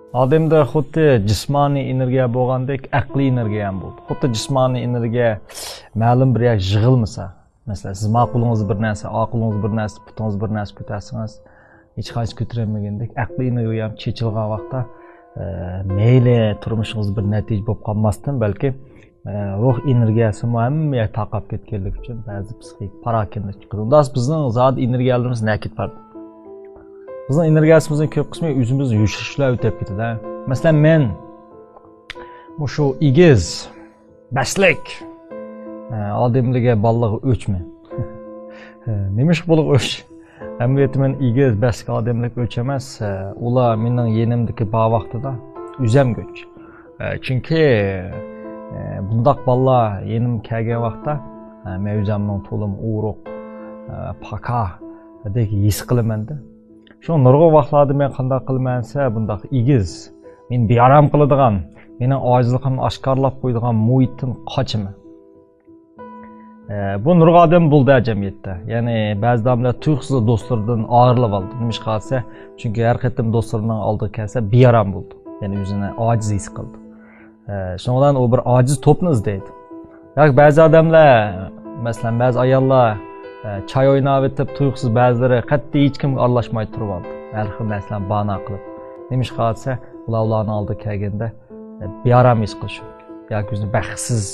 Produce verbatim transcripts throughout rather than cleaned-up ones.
ئادەمدە خۇددى جىسمانىي ئېنېرگىيە بولغاندەك، ئەقلىي ئېنېرگىيە ھەم بولىدۇ. خۇددى جىسمانىي ئېنېرگىيە مەلۇم بىر يەرگە يىغىلمىسا، مەسىلەن، سىز ما قولىڭىزدا بىر نەرسە، ئا قولىڭىزدا بىر نەرسە، پۇتىڭىزدا بىر نەرسە كۆتەرسىڭىز، ھېچقايسى كۆتۈرەلمىگەندەك، ئەقلىي ئېنېرگىيە چېچىلغان ۋاقىتتا، ئە، مەيلى تۇرمۇشىڭىزدا بىر نەتىجە بولۇپ قالماستىن، بەلكى، ئە، روھ ئېنېرگىيەسىمۇ ھەممە يەر تارقاپ كەتكەنلىكى ئۈچۈن بەزى پسىخىك پاراكەندىلىك چىقىدۇ. ئۇنداق بىزنىڭ زادى ئېنېرگىيەلىرىمىز نەگە كېتىپ بارىدۇ؟ بىزنىڭ ئېنېرگىيەسىمىزنىڭ كۆپ قىسمى ئۆزىمىز يوشۇرۇشلار ئۆتەپ كېتىدۇ. مەسىلەن، مەن مۇشۇ ئېگىز، بەسلىك، ئە، ئادەملەرگە، بالىلارغا ئۆچمەن. نېمىشقا بۇلارغا ئۆچ؟ ئەمەلىيەتتە مەن ئېگىز، بەسلىك ئادەملەرگە ئۆچ ئەمەس. ئە، ئۇلار مېنىڭ يېنىمدىكى بار ۋاقتىدا ئۆزۈمگە ئۆچ. ئە، چۈنكى، ئە، بۇنداق بالىلار يېنىمغا كەلگەن ۋاقىتتا، ئە، مەن ئۆزۈمنىڭ تولىمۇ ئورۇق، ئە، پاكادەك ھېس قىلىمەن-دە. شۇڭا نۇرغۇن ۋاقىتلاردا مەن قانداق قىلىمەن دېسە، بۇنداق ئېگىز، مېنى بىئارام قىلىدىغان، مېنىڭ ئاجىزلىقىمنى ئاشكارىلاپ قويىدىغان مۇھىتتىن قاچىمەن. ئە، بۇ نۇرغۇن ئادەم بولىدۇ جەمئىيەتتە. يەنى بەزى ئادەملەر تۇيۇقسىز دوستلىرىدىن ئايرىلىپ ئالىدۇ. نېمىشقا دېسە، چۈنكى ھەر قېتىم دوستلىرىنىڭ ئالدىغا كەلسە بىئارام بولىدۇ. يەنى ئۆزىنى ئاجىز ھېس قىلىدۇ. ئە، شۇنىڭ بىلەن ئۇ بىر ئاجىز توپنى ئىزدەيدۇ. ياكى بەزى ئادەملەر، مەسىلەن، بەزى ئاياللار، ئە، چاي ئويناۋېتىپ، تۇيۇقسىز بەزىلىرى قەتئىي ھېچكىمگە ئارىلاشماي تۇرۇۋالىدۇ. ھەر خىل نەرسىلەرنى باھانە قىلىپ. نېمىشقا دېسە، ئۇلار ئۇلارنىڭ ئالدىغا كەلگەندە، ئە، بىئارام ھېس قىلىشى مۇمكىن. ياكى ئۆزىنى بەختسىز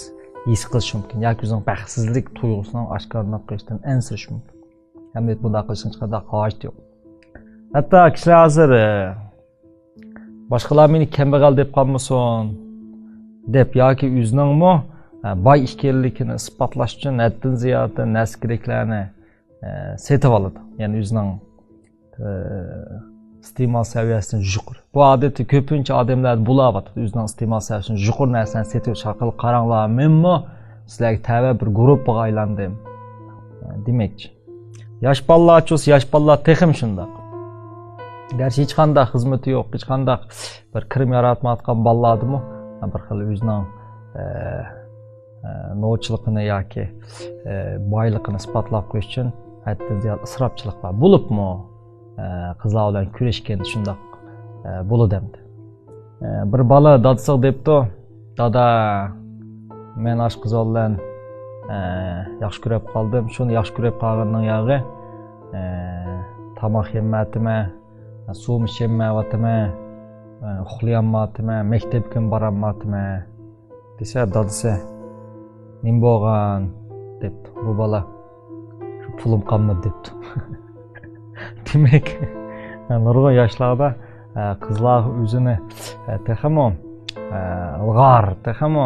ھېس قىلىشى مۇمكىن. ياكى ئۆزىنىڭ بەختسىزلىك تۇيغۇسىنىڭ ئاشكارىلىنىپ قېلىشىدىن ئەنسىرىشى مۇمكىن. ئەمەلىيەتتە بۇنداق قىلىشنىڭ ھېچقانداق ھاجىتى يوق. ھەتتا كىشىلەر ھازىر، ئە، باشقىلار مېنى كەمبەغەل دەپ قالمىسۇن دەپ ياكى ئۆزىنىڭمۇ، ئە، باي ئىكەنلىكىنى ئىسپاتلاش ئۈچۈن ھەددىدىن زىيادە نەرسە كېرەكلەرنى، ئە، سېتىۋالىدۇ. يەنى ئۆزىنىڭ، ئە، ئىستېمال سەۋىيەسىدىن يۇقىرى. بۇ ئادەتتە كۆپىنچە ئادەملەردە بولاۋاتىدۇ. ئۆزىنىڭ ئىستېمال سەۋىيەسىدىن يۇقىرى نەرسىلەرنى سېتىۋېلىش ئارقىلىق، قاراڭلار، مەنمۇ سىلەرگە تەۋە بىر گۇرۇپپىغا ئايلاندىم، ئە، دېمەكچى. ياش بالىلارچۇ، ياش بالىلار تېخىمۇ شۇنداق. گەرچە ھېچقانداق خىزمىتى يوق، ھېچقانداق بىر كىرىم ياراتمايۋاتقان بالىلاردىمۇ بىر خىل ئۆزىنىڭ، ئە، ئە، نوچىلىقىنى ياكى، ئە، بايلىقىنى ئىسپاتلاپ قويۇش ئۈچۈن ھەددىدىن زىيادە ئىسراپچىلىق بار. بولۇپمۇ، ئە، قىزلار بىلەن كۆرۈشكەندە شۇنداق، ئە، بولىدۇ ئەمدى. ئە، بىر بالا دادىسىغا دەپتۇ، دادا، مەن ئاشۇ قىز بىلەن، ئە، ياخشى كۆرۈپ قالدىم. شۇنى ياخشى كۆرۈپ قالغىنىڭ ياغى، ئە، تاماق يېمەيۋاتىمەن، سۇمۇ ئىچەلمەيۋاتىمەن، ئە، ئۇخلىيالمايۋاتىمەن، مەكتەپكىمۇ بارالمايۋاتىمەن دېسە، دادىسى، نېمە بولغان؟ دەپتۇ. بۇ بالا، شۇ پۇلۇم قالمىدى دەپتۇ. دېمەك، نۇرغۇن ياشلاردا، ئە، قىزلار ئۆزىنى، ئە، تېخىمۇ، ئە، ئىلغار، تېخىمۇ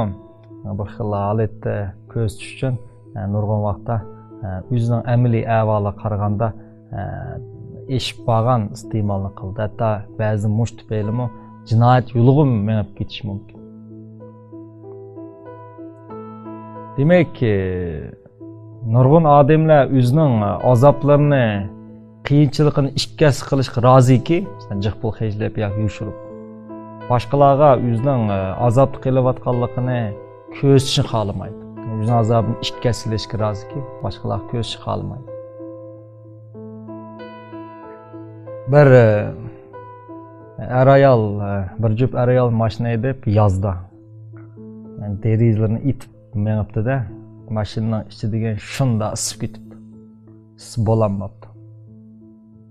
بىر خىل ھالەتتە كۆرسىتىش ئۈچۈن، ئە، نۇرغۇن ۋاقىتتا، ئە، ئۆزىنىڭ ئەمەلىي ئەھۋالىغا قارىغاندا، ئە، ئېشىپ بارغان ئىستېمالنى قىلىدۇ. ھەتتا بەزىدە مۇشۇ تۈپەيلىمۇ جىنايەت يولىغىمۇ مېڭىپ كېتىشى مۇمكىن. دېمەك، نۇرغۇن ئادەملەر ئۆزىنىڭ ئازابلىرىنى، قىيىنچىلىقىنى ئىككى ھەسسە قىلىشقا رازىكى، مەسىلەن، جىق پۇل خەجلەپ ياكى يوشۇرۇپ. باشقىلارغا ئۆزىنىڭ ئازابتا قېلىۋاتقانلىقىنى كۆرسىتىشنى خالىمايدۇ. ئۆزىنىڭ ئازابىنى ئىككى ھەسسە قىلىشقا رازىكى، باشقىلارغا كۆرسىتىشنى خالىمايدۇ. بىر، ئە، ئەر-ئايال، ئە، بىر جۈپ ئەر-ئايال ماشىنا ھەيدەپ يازدا، يەنى دېرىزىلىرىنى ئېتىپ مېڭىپتۇ-دە، ماشىنىنىڭ ئىچى دېگەن شۇنداق ئىسسىپ كېتىپتۇ. ئىسسىپ بولالماپتۇ.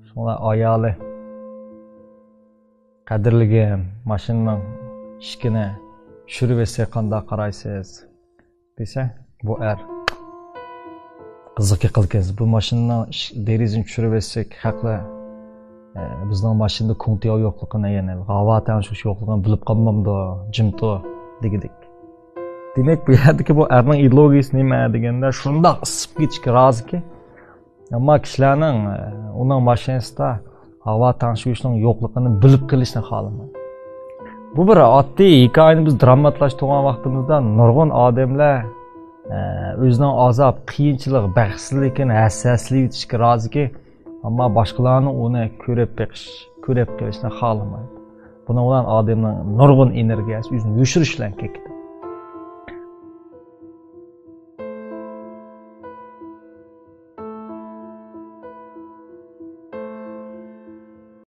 شۇڭا ئايالى، قەدىرلىگىن، ماشىنىنىڭ ئىشىكىنى چۈشۈرۈۋەتسەك قانداق قارايسىز؟ دېسە، بۇ ئەر، قىزىق گەپ قىلىدىكەنسىز، بۇ ماشىنىنىڭ ئىش-، دېرىزىنى چۈشۈرۈۋەتسەك، خەقلەر، ئە، بىزنىڭ ماشىنىدا كۇڭتياۋ يوقلۇقىنى، يەنى ھاۋا تەڭشىگۈچ يوقلۇقىنى بىلىپ قالمامدۇ، جىمتۇ دېگۈدەك. دېمەك، بۇ يەردىكى بۇ ئەرنىڭ ئىدېئولوگىيىسى نېمە دېگەندە، شۇنداق ئىسسىپ كېتىشكە رازىكى، ئەمما كىشىلەرنىڭ، ئە، ئۇنىڭ ماشىنىسىدا ھاۋا تەڭشىگۈچنىڭ يوقلۇقىنى بىلىپ قېلىشنى خالىمايدۇ. بۇ بىر ئاددىي ھېكايىنى بىز دراماتلاشتۇرغان ۋاقتىمىزدا نۇرغۇن ئادەملەر، ئە، ئۆزىنىڭ ئازاب، قىيىنچىلىق، بەختسىزلىكىنى ھەسسەسلىۋېتىشكە رازىكى، ئەمما باشقىلارنىڭ ئۇنى كۆرۈپ بېقىش، كۆرۈپ قېلىشنى خالىمايدۇ. بۇنىڭ بىلەن ئادەمنىڭ نۇرغۇن ئېنېرگىيەسى ئۆزىنى يوشۇرۇش بىلەن كېتىدۇ.